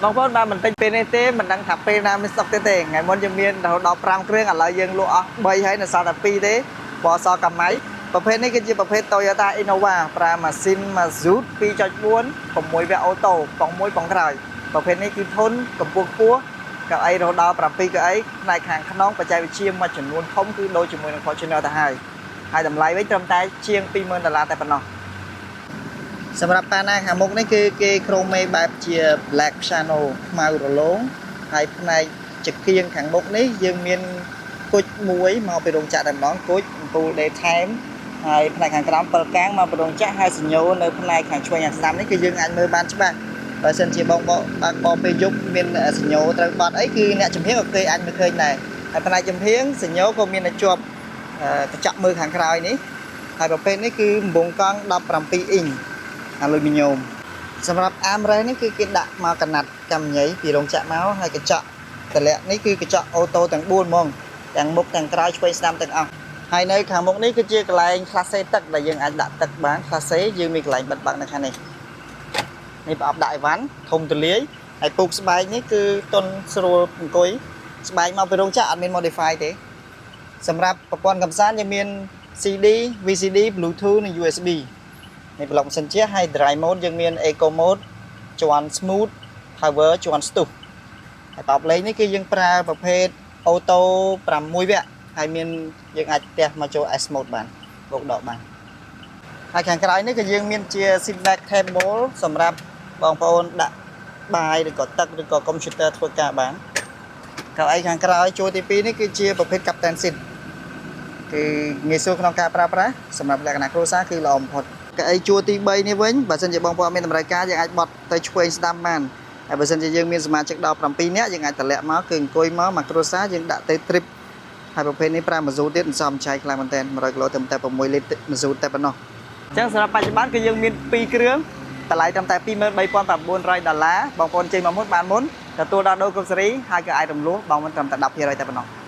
បងប្អូនបាទមិនទិញពេលនេះទេមិនដឹងថាពេលណាមានស្តុកទេទេថ្ងៃមុនយើងមានរហូតដល់5គ្រឿងឥឡូវយើងលក់អស់3ហើយនៅសល់តែ2ទេពណ៌សកាម៉ៃប្រភេទនេះគឺជាប្រភេទ Toyota Innova ប្រើម៉ាស៊ីន Mazda 2.4 6វគ្គអូតូប៉ុង1ប៉ុងក្រោយប្រភេទនេះគឺធន់កម្ពស់ខ្ពស់កៅអីរហូតដល់7កៅអីផ្នែកខាងក្នុងបច្ចេកវិទ្យាមួយចំនួនធំគឺដូចជាមួយនឹង Fortuner ទៅហើយហើយតម្លៃវិញត្រឹមតែជាង20000ដុល្លារតែប៉ុណ្ណោះ សម្រាប់ប៉ាណាខាងមុខនេះគឺគេ chrome បែបជា black piano ខ្មៅរលោងហើយផ្នែកចង្គៀងខាងមុខនេះយើងមានគុជមួយមកពីរោងចក្រតែម្ដងគុជអំពូល daytime ហើយផ្នែកខាងក្រោមពិលកាំងមកពីរោងចក្រហើយសញ្ញោនៅផ្នែកខាងឆ្វេងខាងស្ដាំនេះគឺយើងអាចមើលបានច្បាស់បើសិនជាបងបកបើកបពេលយប់មានសញ្ញោត្រូវបត់អីគឺអ្នកចំហៀងក៏គេអាចមើលឃើញដែរហើយផ្នែកចំហៀងសញ្ញោក៏មានតែជាប់កញ្ចក់មើលខាងក្រោយនេះហើយប្រភេទនេះគឺកំពង់កង់17អ៊ីង អាលុយមីញ៉ូមសម្រាប់ armrest នេះគឺគេដាក់មកកណាត់កម្មញីពីរោងចក្រមកហើយកញ្ចក់តម្លាក់នេះគឺកញ្ចក់អូតូទាំង4ហ្មងទាំងមុខទាំងក្រោយឆ្វេងស្ដាំទាំងអស់ហើយនៅខាងមុខនេះគឺជាកន្លែង class ទឹកដែលយើងអាចដាក់ទឹកបាន class យើងមានកន្លែងបិទបាក់នៅខាងនេះនេះប្រអប់ដាក់អីវ៉ាន់ធំទូលាយហើយពូកស្បែកនេះគឺទន់ស្រួលអង្គុយស្បែកមកពីរោងចក្រអត់មាន modify ទេសម្រាប់ប្រព័ន្ធកំសាន្តយើងមាន CD VCD Bluetooth និង USB នេះប្លុកម៉ាស៊ីនជះហើយ drive mode យើងមាន eco mode ជាន់ smooth power ជាន់ស្ទុះហើយតបលេខនេះគឺយើងប្រើប្រភេទ auto 6វគ្គហើយមានយើងអាចផ្ទះមកចូល S mode បានបូកដកបានហើយខាងក្រោយនេះគឺយើងមានជា seat back table សម្រាប់បងប្អូនដាក់បាយឬក៏ទឹកឬក៏ computer ធ្វើការបានកៅអីខាងក្រោយជួរទី2នេះគឺជាប្រភេទ captain seat គឺងាយស្រួលក្នុងការប្រើប្រាស់សម្រាប់លក្ខណៈគ្រួសារគឺល្អបំផុត កៅអីជួរទី3នេះវិញបើសិនជាបងប្អូនមានតម្រូវការយើងអាចបត់ទៅឆ្វេងស្ដាំបានហើយបើសិនជាយើងមានសមាជិកដល់7នាក់យើងអាចតម្លាក់មកគឺអង្គុយមកមួយគ្រួសារយើងដាក់ទៅ trip ហើយប្រភេទនេះប្រើម៉ាស៊ូតទៀតមិនសមចៃខ្លាំងមែនទែន100គីឡូត្រឹមតែ6លីត្រម៉ាស៊ូតតែប៉ុណ្ណោះអញ្ចឹងសម្រាប់បច្ចុប្បន្នគឺយើងមាន2គ្រឿងតម្លៃត្រឹមតែ23,900ដុល្លារបងប្អូនចេញមកមុនបានមុនទទួលដល់ដូរគ្រប់សេរីហើយក៏អាចរំលោះបងមិនត្រឹមតែ10%តែប៉ុណ្ណោះ។